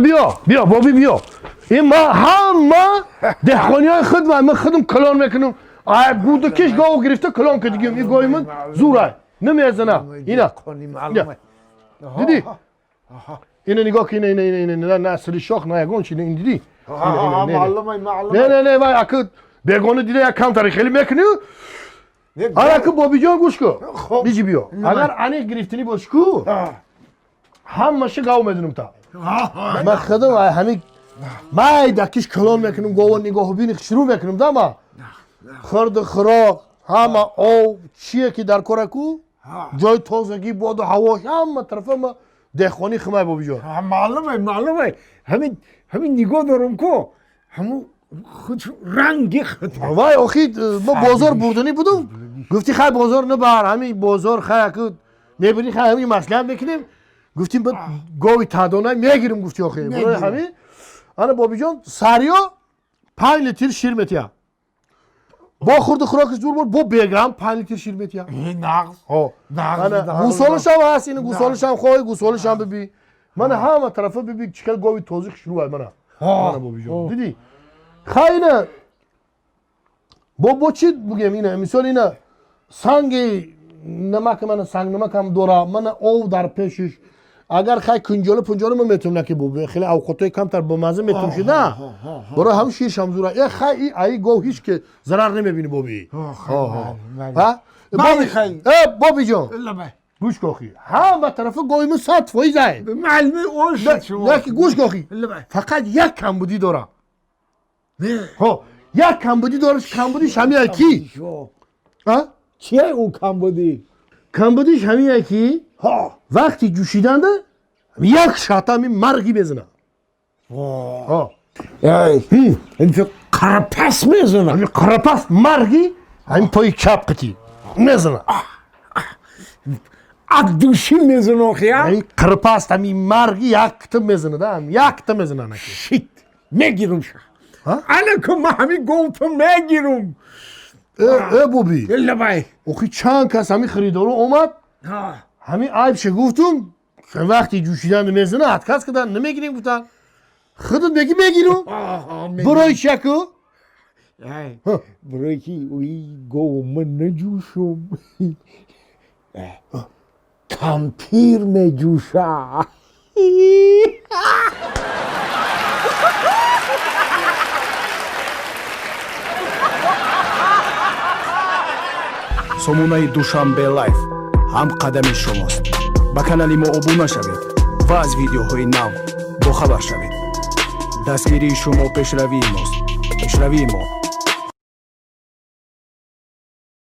Биё, биё, боби, биё. Ин ма ҳама деҳқониҳои худ ва ман худам калон мекунам. Ай гудакиш гов гирифта калон кардигим. Ин гови ман зурай. Намезана. Ина. Дидӣ? Ина нигоҳ ки, ина, ина, ина, ина, на сири шох, на ягон чи, ин дидӣ? Не, не, не, вай ака бегона дида як камтари хеле мекунӣ. Ака бобиҷон, гӯш ку. Биҷи, биё. Агар аниқ гирифтанӣ бош ку, ҳамаша гав медунам та. Ман худам ай ҳамин майдакиш калон мекунам, гова нигоҳубини шурӯъ мекунам да ма. Хӯрду хӯрок, ҳама ов, чие ки дар кора ку, ҷои тозагӣ, боду ҳавош, ҳама тарафа ма деҳқонӣ химай, бобиҷон. Маълуме, маълуме. Ҳамин нигоҳ дорам ку, ҳамун худ ранги худ. Вай охи ма бозор бурданӣ будум, гуфти хай бозор набар, ҳамин бозор хай аку мебинӣ, хай ҳамин маслиҳат мекунем. Гуфтим ба гови тадона мегирим, гуфти охи. Барои ҳамин ана бобиҷон, сариё 5 литр шир метиҳад. Бо хурду хӯрокиш дур бор, бо бегам 5 литр шир метиҳад. Нағз. Гӯсолашам ҳаст, ин гӯсолашам хоҳӣ, гӯсолашам биби. Мана ҳама тарафа биби, чӣ хел гови тозӣ хушрӯ мана. Мана бобиҷон, дидӣ? Хай ина бо чӣ бигем, ина мисол ина санги намак, мана санг намакам дора, мана ов дар пешиш. Агар хай кунҷола пунҷола ма метавонам ки хеле авқотҳои камтар бомазза метавон шуда, барои ҳам ширшам зура. Э хай, аи гов ҳеч ки зарар намебини, боби. Бобиҷон, гӯш кохи, ҳама тарафа гови ма 100% ай. Ки гӯш кохи, фақат як камбудӣ дора. Як камбудӣ дораш, камбудиш ҳамия ки Чия ӯ камбудӣ? Камбудиш ҳамия ки вақти ҷӯшиданда як шата ҳамин марғи мезана. Қарапас мезана. Қарапас марғи ҳамин пои чап қити мезана. От души мезана охи. Қарапас ҳамин марғи якта мезана да, якта мезана. Шит, мегирам ша. Ана ку ма ҳамин говто мегирам. Э боби. Лабай. Охи чанд кас ҳамин харидоро омад, ҳамин айбше гуфтум, вақти ҷӯшидан мезана, отказ кардан, намегирем гуфтан. Худат меги мегиру, барои чаку? Барои ки уи гов ман наҷӯшум, кампир меҷӯша. Сомонаи Душанбе Лайф ҳамқадами шумост. Ба канали мо обуна шавед ва аз видеоҳои нав бохабар шавед. Дастгирии шумо пешравии мост, пешравии мо.